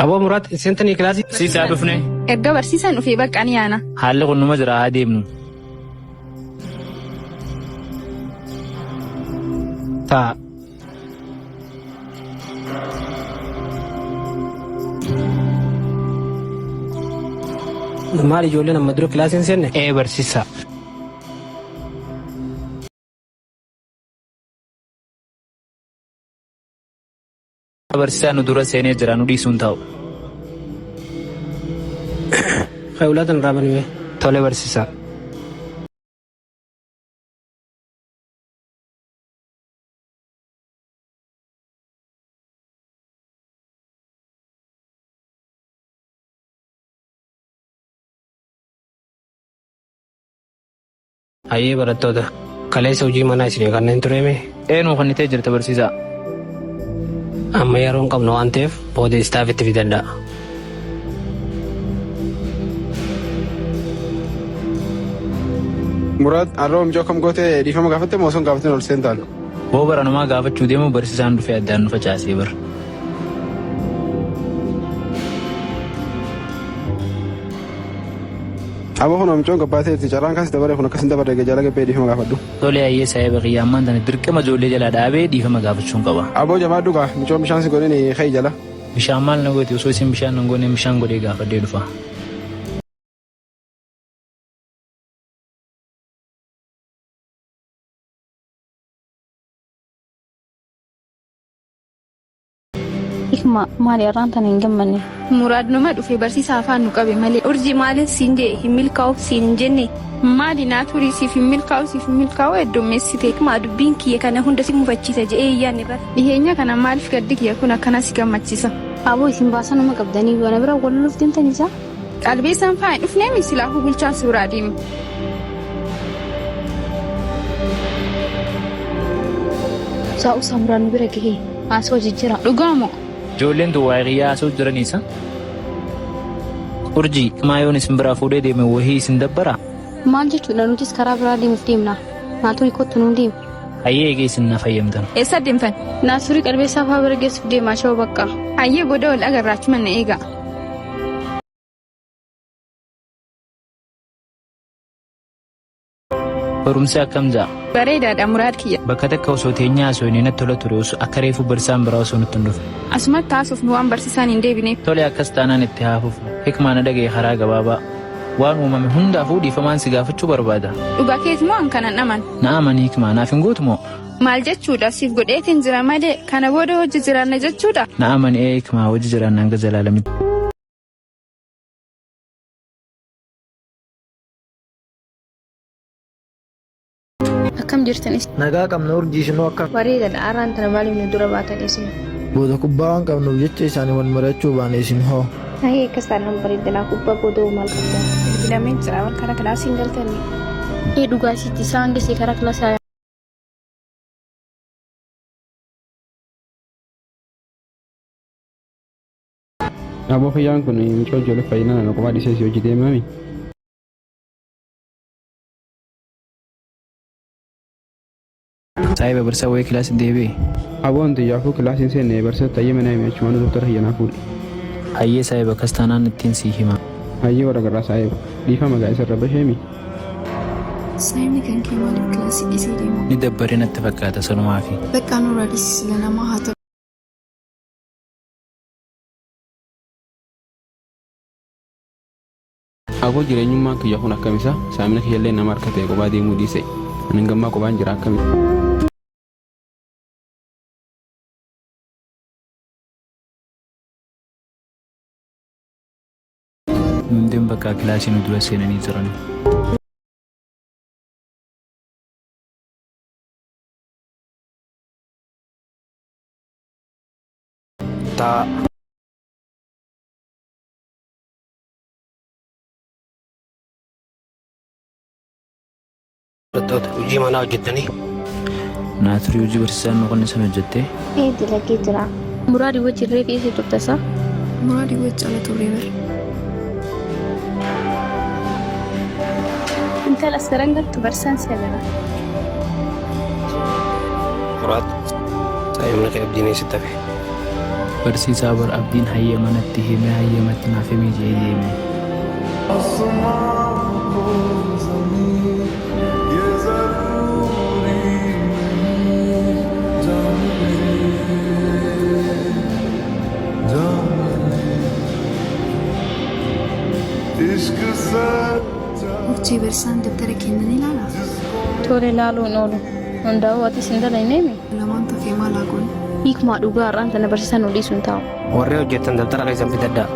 Aboo Muraad seentanii kilaasii. Barsiisaa dhufne. Erga barsiisaan dhufee bakka ni yaana. Haalli kun numa jira haa deemnu. Taa. Maal ijoolleen amma dura kilaasii hin seenne? Ee barsiisaa. Barsiisaa nu dura seenee jira nu dhiisuun taa'u. Kayulaatan irraa banime. Tole barsiisaa. Hayyee barattoota kaleessa hojii manaa isinii kanneen tureeme Ee nuu kennitee jirta barsiisaa. amma yeroo hin qabnu waan ta'eef booda istaafitti fidadha. Muraad har'a mucaa akkam gootee dhiifama gaafatte moo osoo hin gaafatin ol seentaan? Boo baranumaa gaafachuu deemu barsiisaan dhufee addaan nu facaasee bara. Aboo kun mucoon gabbaateetti carraan kaas dabare kun akkas hin dabarre jala gabbee dhiifama gaafadhu. Tole hayyee saahiba kiyya ammaan tana dirqama ijoollee jalaa dhaabee dhiifama gaafachuun qaba. Aboo jabaadhu gaa mucoon bishaan si godhin ka'i jala. Bishaan maal na gooti osoo isin bishaan nan goone bishaan godhee gaafadhee dhufa. Hikma maali har'aan tana hin gammanne? Muraad numa dhufe barsiisaa afaan nu qabe malee. Urjii maaliin siin jee hin milkaa'u siin hin jenne. Maali naa turii siif hin milkaa'u siif hin milkaa'u heddummeessite. Hikmaa dubbiin kiyya kana hunda si mufachiisa je'ee hin yaadne bar. Dhiheenya kana maaliif gaddi kiyya kun akkana si gammachiisa? Aboo isin baasaa nama qabdanii ana bira wal loluuf deemtan isaa? Qalbeessaan faa hin dhufneemi silaafuu bulchaan si biraa deema. Saa'u Samraan nu bira gahee haasawaa jijjiiraa. Dhugaa moo? Ijoolleen tun waa'ee kiyyaa haasa'u jiraniisa. Urjii, maa yoon isin biraa fuudhee deeme wahii isin dabbaraa? Maal jechuudha nutis karaa biraa deemuuf deemna. Naaturii kottu nuun deemu. Hayyee eegee isin na fayyamtan. Eessa deemtan? Naaturii qalbeessaa fa'aa bira geessuuf deemaa shawaa bakka. Hayyee booda wal agarraa achuma na eegaa. Barumsi akkam ja'a? Bareedaadha Muraad kiyya. Bakka takka osoo teenyee haasofne natti tola ture osoo akka reefu barsiisaan biraa osoo nutti hin dhufne. Asumatti haasofnu waan barsiisaan hin deebineef. Tole akkas taanaan itti haa fufnu. Hikmaa na dhaga'i karaa gabaabaa. Waan uumame hundaafuu dhiifamaan si gaafachuu barbaada. Dhugaa keeti moo an kanan amanu? Na amani Hikmaa naaf hin gootu moo? Maal jechuudha siif godheetiin jira malee kana booda hojii jiraanna jechuudha? Na amani ee Hikmaa hojii jiraanna hanga zalaalamitti. Akkam jirtan isin? Nagaa qabna urjii isinoo akkam? Bareedaadha. Arraan tana maaliif nu dura baatan isin? Booda kubbaa waan qabnuuf jecha isaanii wal mari'achuu baane isin hoo? Ahee akkas taanaan bareeddanaa kubbaa booda hoo maal qabdan? Bilbilamee jira bar karaa kilaasii hin galtanii? Ee dhugaa isiitti isaan gesee karaa kilaasii haa Aboo kiyyaan kun mucoo ijoollee fayyinaan ana kophaa dhiisee si hojii deemami. Saahiba barsiisaa wayii kilaasii deebi'e. Aboo anti yaafuu kilaasii hin seenne barsiisota hayyee mana himi achumaanuu doktara kiyya naa fuudhi. Hayyee saahiba akkas taanaan ittiin sii hima. Hayyee warra garraa saahiba. Dhiifama gaa isarra basheemi. Saayibni kan kee maaliif kilaasii dhiisee deema? Ni dabbare natti fakkaata sanumaafi. Baqqaa nurraa dhiisi sila namaa haa ta'u. Aboo jireenyummaan kiyya kun akkam isa saamina kiyyallee nama harka ta'e kophaa deemuu dhiise ani hangammaa kophaan jira akkami. Hundeen bakka kilaasii nu dura seenanii jiran. Taa. Barattoota hojii manaa hojjettanii Naaturii hojii barsiisaan nu qonne sana hojjettee. Ee dalagee jira. Muraadi wajjin reefi eessa turte sa? Muraadi wajji ala turre bar. Intala as garan galtu barsaan si agara. Muraad saayimni kee abdiin eessatti hafe? Barsiisaa bar Abdiin hayyama natti himee hayyamatti naaf himi jee deeme. Urjii barsiisaan dabtara keenya ni ilaalaa? Tole ilaaluun oolu. Hundaa'uu atis hin dalayneemi? Lamaan tafee maal haa goonu? Hiikumaa dhugaa har'aan tana barsiisaan nu dhiisu hin taa'u. Warri hojjettan dabtara keessan fidadhaa.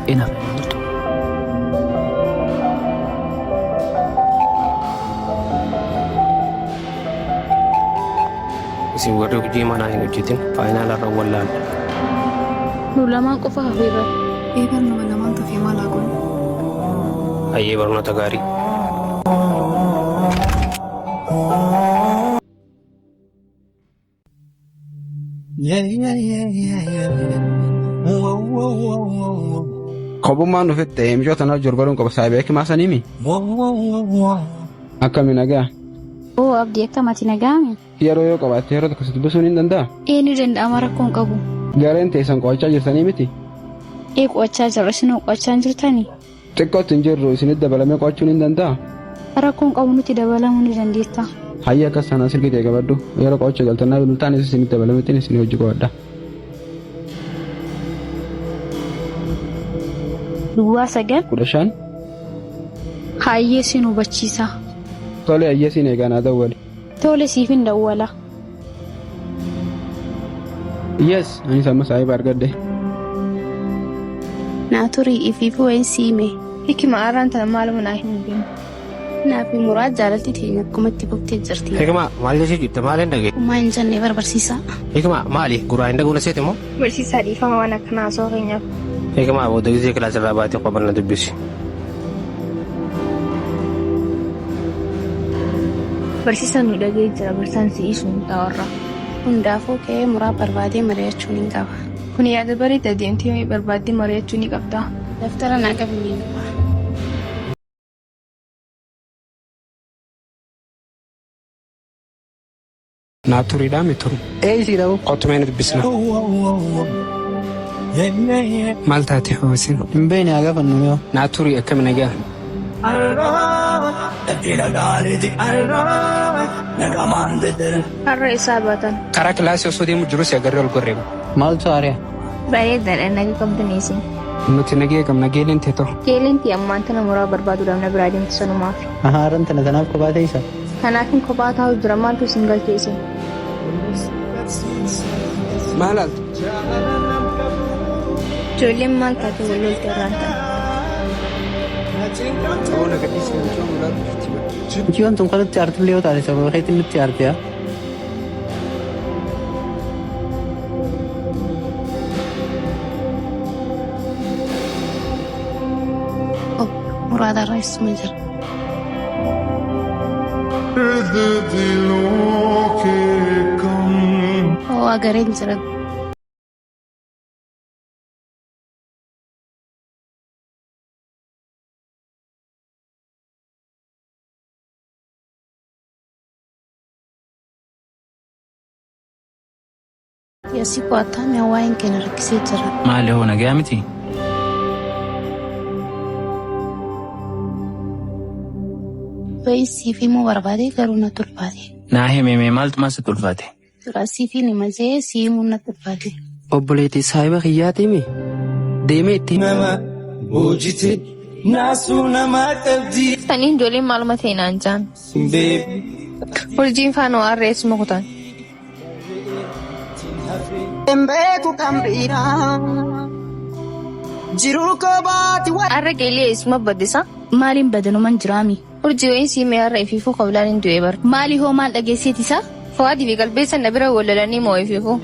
Ina jirtu. Isin warri hojii manaa hin hojjetin faayinaala irra wallaalla. Nu lamaan qofa hafee bara. Ee bar nama lamaan tafee maal haa goonu? Hayyee barnoota gaarii. Kophummaan dhufitte mucoo tana jorgoruun qaba saayibee himaa saniimi. Akkami nagaa? Oo Abdii akkam ati nagaame? Yeroo yoo qabaatte yeroo tokko si dubbisuun hin danda'a? Ee ni danda'ama rakkoo hin qabu. Gareen teessan qo'achaa jirtanii miti? Ee qo'achaa jirra isinoo qo'achaa hin jirtanii? Xiqqootti hin jirru isinitti dabalamee qo'achuun hin danda'a? Rakkoo hin qabu nutti dabalamuu ni dandeetta. Hayya akkas taanaan silkii ta'e qabadhu. Yeroo qo'achuu galtannaa bilbiltaan isinitti dabalameetiin isin hojii qo'adha. Duwwaa 9. 15. Hayyee sin hubachiisa. Tole hayyee siin eegaa naa dawwali. Tole siifin dawwala. Yes anis amma saahiba argadhe. Naa turii ifiifuu wayin sii hime. Hikima arraan tana maaluma naa himi deemu. Naa fi Muraad jaalalti teenya akkuma itti fuftee jirti. Hikma maal jechuu jirta maal hin dhagee? Homaa hin jenne bar barsiisaa. Hikma maali guraa hin dhaguu na seete moo? Barsiisaa dhiifama waan akkanaa haasawaa keenyaaf. Hikma booda gizee kilaas irraa baatee kophan na dubbisi. Barsiisaan nu dhaga'ee jira barsiisaan si dhiisu hin taa'u har'a. Hundaafuu ka'ee Muraad barbaadee mari'achuu nin qaba. Kuni yaada bareeda deemtee barbaaddee mari'achuu ni qabda. Daftara naa qabi mee duuba. Naa turiidhaa mi turu. Ee isiidha hoo. Kottu mee ni dubbisna. Maal taate hoo isin? Hin beekne haa gaafannu mee hoo. Naa turii akkami nagaa? Har'a eessaa baatan? Karaa kilaasii osoo deemu jiru si agarree ol gorreema. Maaltu haari'a? Bareedaadha naga qabdanii isin. Nuti nagee qabna geeleen tee too. Geeleen tiyya ammaan tana muraa barbaaduudhaaf na biraa deemti sanumaafi. Ahaa arran tana tanaaf kophaa teessa? Kanaafin kophaa taa'u jira maaltu isin galche isin. Maal laalta? Ijoolleen maal taate wal lolte arraan tana. Aboo na gadhiisi mucoo nu laaltu jirti bar. Mucayyoon tun kan nutti aartullee yoo taate sababa keetiin nutti aarte yaa. Ob Muraad har'a eessuma jira? Oo agareen jira. Yasii qo'attaa mee waa'een kee na rakkisee jira. Maali hoo nagaa miti? Wayii siif himuu barbaade garuu natti ulfaate. Naa himi mee maaltu maal sitti ulfaate? Dura siifin hima je'ee sii himuun natti ulfaate. Obboleetii saahiba kiyyaatiimi deemee itti Nama boojite naasuu nama qabdi. Tanii ijoolleen maaluma ta'e naan jaan. Urjiin faana har'a eessuma kutan? Beeku kan biraa jiruu koo baati. Har'a geelee eessuma baddisa? Maaliin badanuman jiraami? Urjii wayiin sii mee har'a ifiifuu qablaan hin du'e bar. Maali hoo maal dhageesseeti isaa? Fu'aadii fi qalbeessan na bira wal lolanii moo ifiifuu?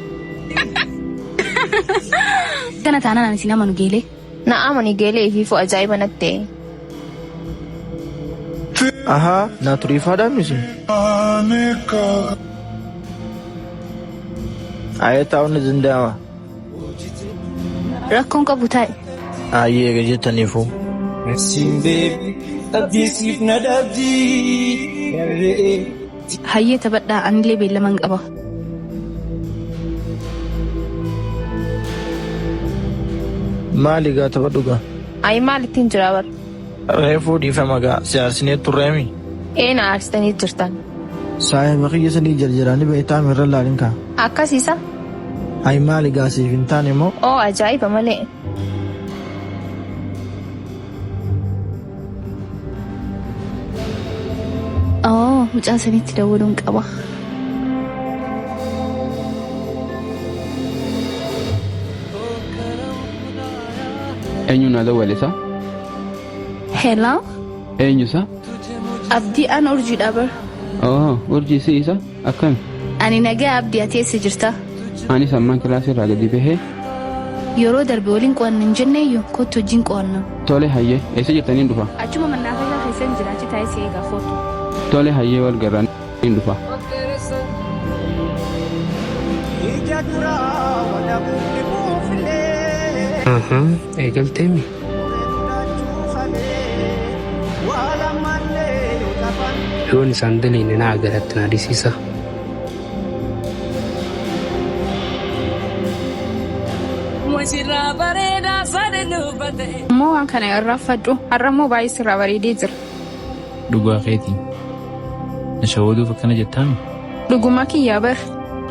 Kana taanaan ani sin amanu geelee. Na amani geelee ifiifuu ajaa'iba natti ta'e. Ahaa naa turiifaadhaa misi. Ayee taa'uun ni danda'ama. Rakkoon qabu taa'i. Ayyee eega jettaniifuu. Qabdii siif na dhabdii. Hayyee taphadhaa anillee beellaman qaba. Maali gaa taphadhu gaa? Ayi maal ittiin jira bar? Reefuu dhiifama gaa si aarsinee turreemi. Ee na aarsitanii jirtan. Saahiba kiyya sanii jarjaraanii beektaa irra laalin kaa. Akkasiisa? Ayi maali gaa siif hin taane moo? Oo ajaa'iba malee. Oo mucaa sanitti dawwaluun qaba. Eenyu na dawwale isa? Hello? Eenyu isa? Abdii an urjiidha bar. Oo, urjii si isa? Akkami? Ani nagaa abdii ati eessa jirta? Anis ammaan kilaasii irraa gadi bahee Yeroo darbe waliin qo'anna hin jenneeyyu kottu wajjin qo'anna. Tole hayyee eessa jirtaniin dhufa? Achuma mannaafashaa keessan jira achi taa'ee si eegaa kottu. Tole hayyee wal garraa niin dhufa. Ija duraa walabuun buufilee. Eegalteemi. Yoon isaan daliine na agaratti na dhisiisa. Ammoo waan kana irraa fadhu har'a immoo baay'ee sirraa bareedee jira. Dhugaa keetii. Na shawwaduuf akkana jettaami? Dhuguma kiyyaa bar.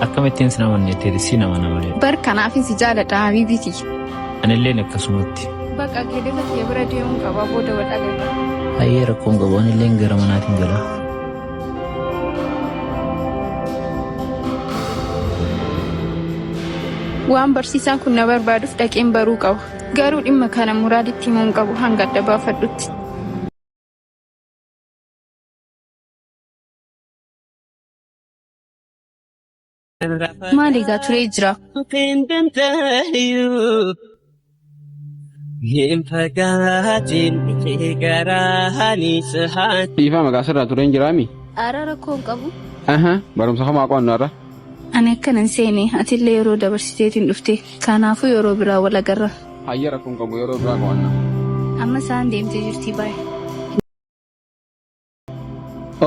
Akkamittiin sin amanne jetteeti siin amana malee. Bar kanaafin si jaaladha habiibiti. Anilleen akkasumatti. Baqa keedata kiyya bira deemuun qaba booda wal agarra. Hayyee rakkoon qabu anilleen gara manaatiin gala. Waan barsiisaan kun na barbaaduuf dhaqeen baruu qaba. Garuu dhimma kana muraaditti himuu hin qabu hanga adda baafadhutti. Maali egaa turee jira. Dhiifama gaa sirraa tureen jiraami? Ara rakkoo hin qabu. Aha, barumsa hamaa qo'annu har'a. Ani akkana hin seene atillee yeroo dabarsiteetiin dhufte kanaafuu yeroo biraa wal agarra. Hayyee rakkoo hin qabu yeroo biraa qo'anna. Amma isaan deemtee jirti baay'ee.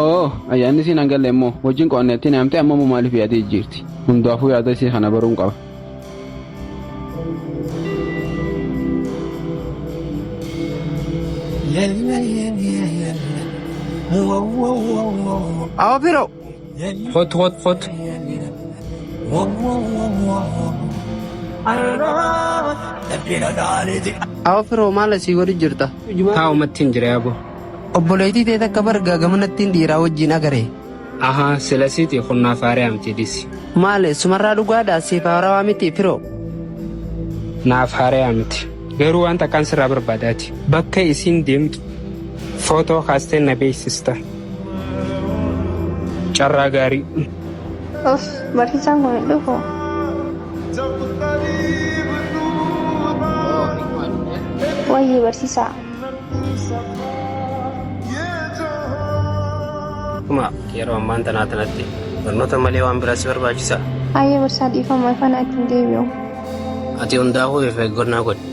Oo, ayyaanni siin hangalle immoo wajjin qo'anna ittiin haamtee amma immoo maaliif yaada jijjiirti? Hundaafuu yaada isii kana baruun qaba. Awa firoo. Kottu kottu kottu. Awa firoo maal asii godhu jirta? Taa'umatti hin jira yaaboo. Obboleettii ta'e takka bargaa gamanattiin dhiiraa wajjin agaree. Ahaa silasiiti qonnaaf haaraa miti dhisi. Maali sumarraa dhugaadhaa siif haarawaa miti firoo. Naaf haaraa miti. Garuu waan takkaan sirraa barbaadaati. Bakka isiin deemtu footoo kaastee na beeksista. Carraa gaarii. Of barsiisaan kun hin dhufu. Wayyee barsiisaa. Akkuma yeroo ammaan tanaa tanatti barnoota malee waan biraa si barbaachisa. Hayyee barsiisaa dhiifama ifana ittiin deebi'u. Ati hundaafuu of eeggannaa godhi.